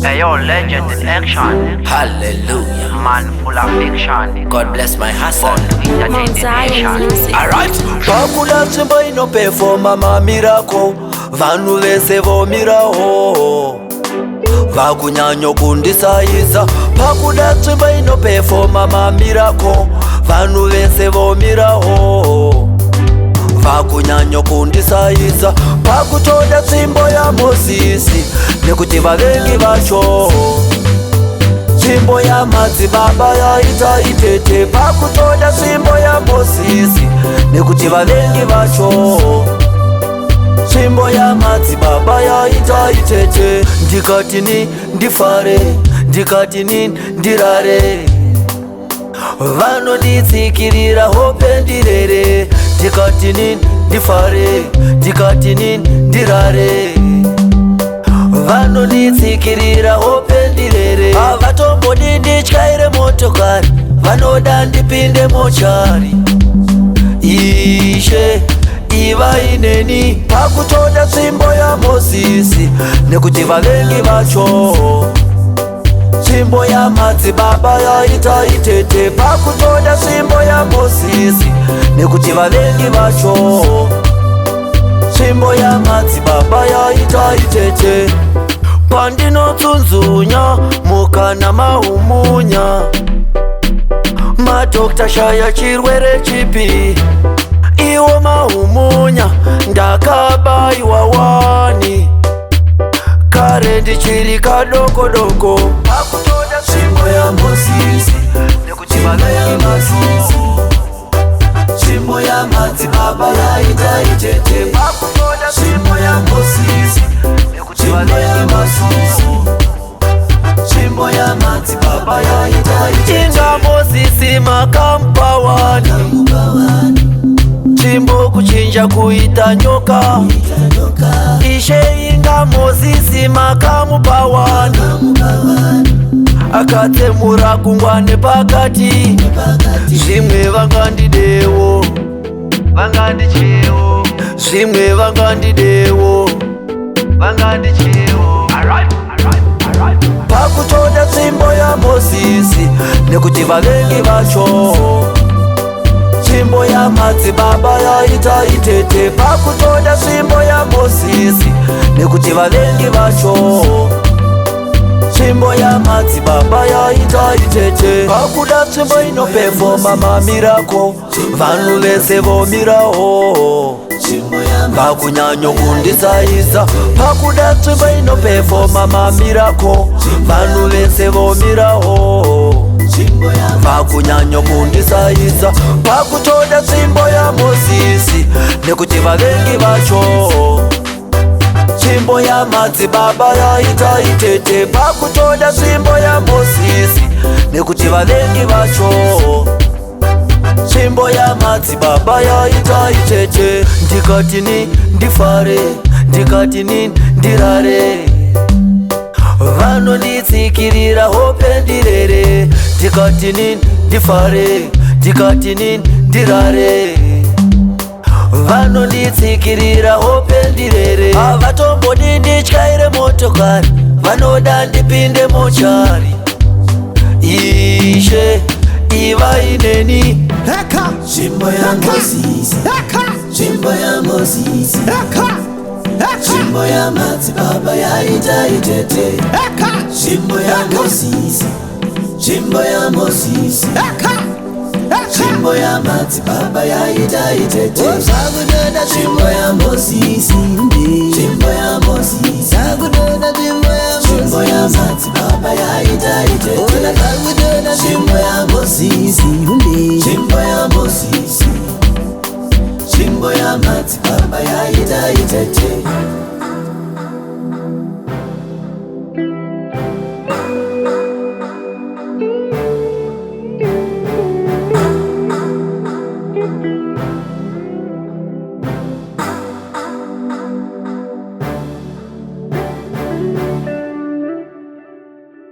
Hey yo, legend in action. Hallelujah. Man full of fiction. God bless my hustle. Born to entertain Mount the Zion nation. Music. Alright. Pakuda tsvimbo inopefoma mamiracle, vanhu vese vomiraho, vakunyanyo kundisaisa. Pakuda tsvimbo inopefoma mamiracle, vanhu vese vomiraho, vakunyanyo kundisaisa. Pakutoda tsvimbo yaMozisi, nekuti vavengi vacho, tsvimbo yamadzibaba yaita itete. Pakutoda tsvimbo yaMozisi, nekuti vavengi vacho, tsvimbo yamadzibaba yaita itete. Ndikati ni ndifare, ndikati ni ndirare, vanonditsikirira hope ndirere. Ndikati ni ndifare, ndikati ni ndirare, vanonditsikirira hope ndirere. Havatombodi ndityaire motokari, vanoda ndipinde mochari. Ishe, ivai neni. Pakutoda tsvimbo yaMozisi, nekuti vavengi vacho, tsvimbo yamadzibaba yaita itete. Pakutoda tsvimbo yaMozisi, nekuti vavengi vacho, tsvimbo yamadzibaba yaita itete. Pandinotsunzunya mukana mahumunya, madhokta shaya chirwere chipi iwo mahumunya. Ndakabayiwa wani kare ndichiri kadoko doko. Pakutoda tsvimbo yaMozisi, nekuti vavengi vacho, tsvimbo yamadzibaba yaita itete. Pakutoda tsvimbo yaMozisi, nekuti vavengi vacho, tsvimbo yamadzibaba yaita itete. Inga Mozisi makamupa wani tsvimbo kuchinja kuita nyoka. Ishe, inga Mozisi makamupa wani, akatsemura gungwa nepakati. Zvimwe vangandidewo, vangandichewo, zvimwe vangandidewo, vangandichewo. Alright. Pakutoda tsvimbo yaMozisi, nekuti vavengi vacho, tsvimbo yamadzibaba yaita itete. Pakutoda tsvimbo yaMozisi, nekuti vavengi vacho, tsvimbo yamadzibaba yaita itete. Pakuda tsvimbo inopefoma mamiracle, vanhu vese vomiraho, vakunyanyo kundisaisa. Pakuda tsvimbo inopefoma mamiracle, vanhu vese vomiraho, vakunyanyo kundisaisa. Pakutoda tsvimbo yaMozisi, nekuti vavengi vacho, tsvimbo yamadzibaba yaita itete. Pakutoda tsvimbo yaMozisi, nekuti vavengi vacho, tsvimbo yamadzibaba yaita itete. Ndikati ni ndifare, ndikati ni ndirare, vanonditsikirira hope ndirere. Ndikati ni ndifare, ndikati ni ndirare, vanonditsikirira hope ndirere. Havatombodi ndityaire motokari, vanoda ndipinde mochari. Ishe, ivai neni. Eka! Tsvimbo yaMozisi. Eka! Tsvimbo yaMozisi. Eka! Eka! Tsvimbo yamadzibaba yaita itete. Eka! Tsvimbo yaMozisi, tsvimbo yaMozisi. Eka! Eka! Tsvimbo yamadzibaba yaita itete. Zvakutoda tsvimbo yaMozisi, tsvimbo yaMozisi. Zvakutoda tsvimbo yamadzibaba yaita itete. Zvakutoda tsvimbo yaMozisi, tsvimbo yaMozisi, tsvimbo yamadzibaba yaita itete.